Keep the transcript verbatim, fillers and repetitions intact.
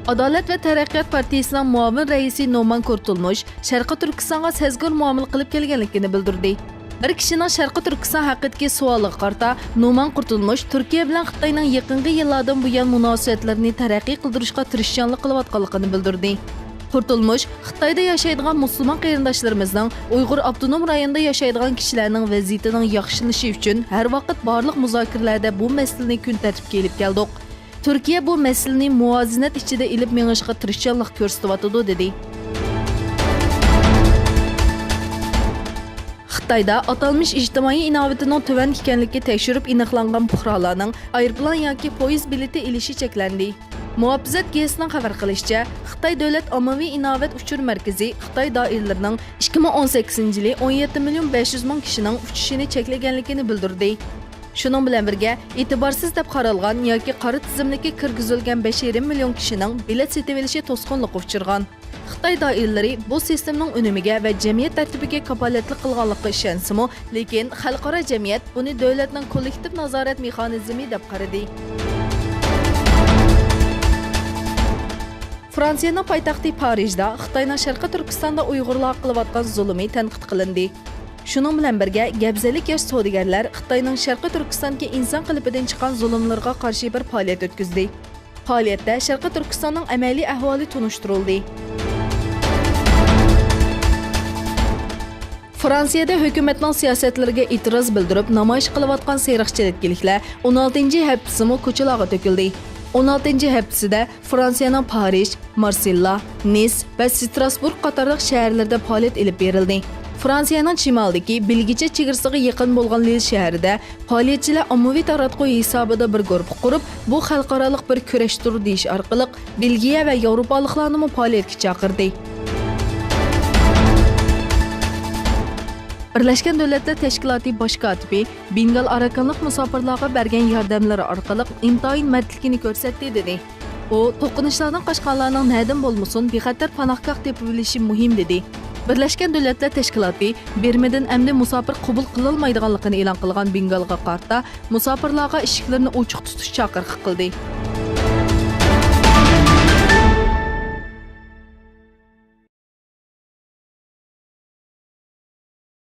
ئادالەت ۋە تەرەققىيات پارتىيىسىنىڭ مۇئاۋىن رەئىسى نومان كۇرتۇلمۇش شەرقىي تۈركىستانغا سەزگۈر مۇئامىلە قىلىپ كەلگەنلىكىنى بىلدۈردى. بىر كىشىنىڭ شەرقىي تۈركىستان ھەققىدىكى سوئالىغا قارىتا، نومان قۇرتۇلمۇش تۈركىيە بىلەن خىتاينىڭ يېقىنقى يىللاردىن بۇيان مۇناسىۋەتلىرىنى تەرەققىي قىلدۇرۇشقا تىرىشچانلىق قىلىۋاتقانلىقىنى بىلدۈردى. قۇرتۇلمۇش خىتايدا ياشايدىغان مۇسۇلمان قېرىنداشلىرىمىزنىڭ، ئۇيغۇر ئاپتونوم رايونىدا ياشايدىغان كىشىلەرنىڭ ۋەزىيىتىنىڭ ياخشىلىشى ئۈچۈن ھەر ۋاقىت بارلىق مۇزاكىرىلەردە بۇ مەسىلىنى كۈن تەرتىپكە ئېلىپ كەلدۇق. تۈركىيە بۇ مەسىلىنى مۇۋازىنەت ئىچىدە ئېلىپ مېڭىشقا تىرىشچانلىق كۆرسىتىۋاتىدۇ، دېدى. خىتايدا ئاتالمىش ئىجتىمائىي ئىناۋىتىنىڭ تۆۋەن ئىكەنلىكى تەكشۈرۈپ ئېنىقلانغان پۇقرالارنىڭ ئايروپىلان ياكى پويىز بېلىتى ئېلىشى چەكلەندى. مۇھاپىزەت گېزىتىنىڭ خەۋەر قىلىشىچە، خىتاي دۆلەت ئاممىۋى ئىناۋەت ئۇچۇر مەركىزى خىتاي دائىرىلىرىنىڭ ئىككى مىڭ ئون سەككىزىنچى يىلى ئون يەتتە مىليون بەش يۈز مىڭ كىشىنىڭ ئۇچۇشىنى چەكلىگەنلىكىنى بىلدۈردى. شۇنىڭ بىلەن بىرگە، ئېتىبارسىز دەپ قارالغان ياكى قارا تىزىملىككە كىرگۈزۈلگەن بەش يېرىم مىليون كىشىنىڭ بېلەت سېتىۋېلىشى توسقۇنلۇققا ئۇچرىغان. خىتاي دائىرىلىرى بۇ سىستېمىنىڭ ئۈنۈمىگە ۋە جەمئىيەت تەرتىپىگە كاپالەتلىك قىلغانلىققا ئىشەنسىمۇ، لېكىن خەلقئارا جەمئىيەت بۇنى دۆلەتنىڭ كوللېكتىپ نازارەت مېخانىزمى دەپ قارىدى. فرانسىيەنىڭ پايتەختى پارىژدا خىتاينىڭ شەرقىي تۈركىستاندا ئۇيغۇرلارغا قىلىۋاتقان زۇلۇمى تەنقىد قىلىندى. شۇنىڭ بىلەن بىرگە، گەبزەلىك ياش سودىگەرلەر خىتاينىڭ شەرقىي تۈركىستاندىكى ئىنسان قېلىپىدىن چىققان زۇلۇملىرىغا قارشى بىر پائالىيەت ئۆتكۈزدى. پائالىيەتتە شەرقىي تۈركىستاننىڭ ئەمەلىي ئەھۋالى تونۇشتۇرۇلدى. فرانسىيەدە ھۆكۈمەتنىڭ سىياسەتلىرىگە ئېتىراز بىلدۈرۈپ نامايىش قىلىۋاتقان سېرىق چېلەككىلىكلەر ئون ئالتىنچى ھەپتىسىمۇ كوچىلارغا تۆكۈلدى. ئون ئالتىنچى ھەپتىسىدە فرانسىيەنىڭ پارىژ، مارسېللا، نىس ۋە ستراسبۇرگ قاتارلىق شەھەرلىرىدە پائالىيەت ئېلىپ بېرىلدى. فرانسىيەنىڭ شىمالىدىكى بېلگىيە چېگرىسىغا يېقىن بولغان لىل شەھىرىدە پائالىيەتچىلەر ئاممىۋى تاراتقۇ ھېسابىدا بىر گۇرۇپپا قۇرۇپ، بۇ خەلقئارالىق بىر كۈرەشتۇر دېيىش ئارقىلىق، بېلگىيە ۋە ياۋروپالىقلارنىمۇ پائالىيەتكە چاقىردى. بىرلەشكەن دۆلەتلەر تەشكىلاتى باش كاتىپى بېنگال ئاراكانلىق مۇساپىرلارغا بەرگەن ياردەملىرى ئارقىلىق ئىنتايىن مەردلىكىنى كۆرسەتتى، دېدى. ئۇ، توقۇنۇشلاردىن قاچقانلارنىڭ نەدىن بولمىسۇن، بىخەتەر پاناھگاھ تېپىۋېلىشى مۇھىم، دېدى. بىرلەشكەن دۆلەتلەر تەشكىلاتى بىرمىدىن ئەمدى مۇساپىر قوبۇل قىلالمايدىغانلىقىنى ئېلان قىلغان بېنگالغا قارىتا مۇساپىرلارغا ئىشىكلىرىنى ئوچۇق تۇتۇش چاقىرىقى قىلدى.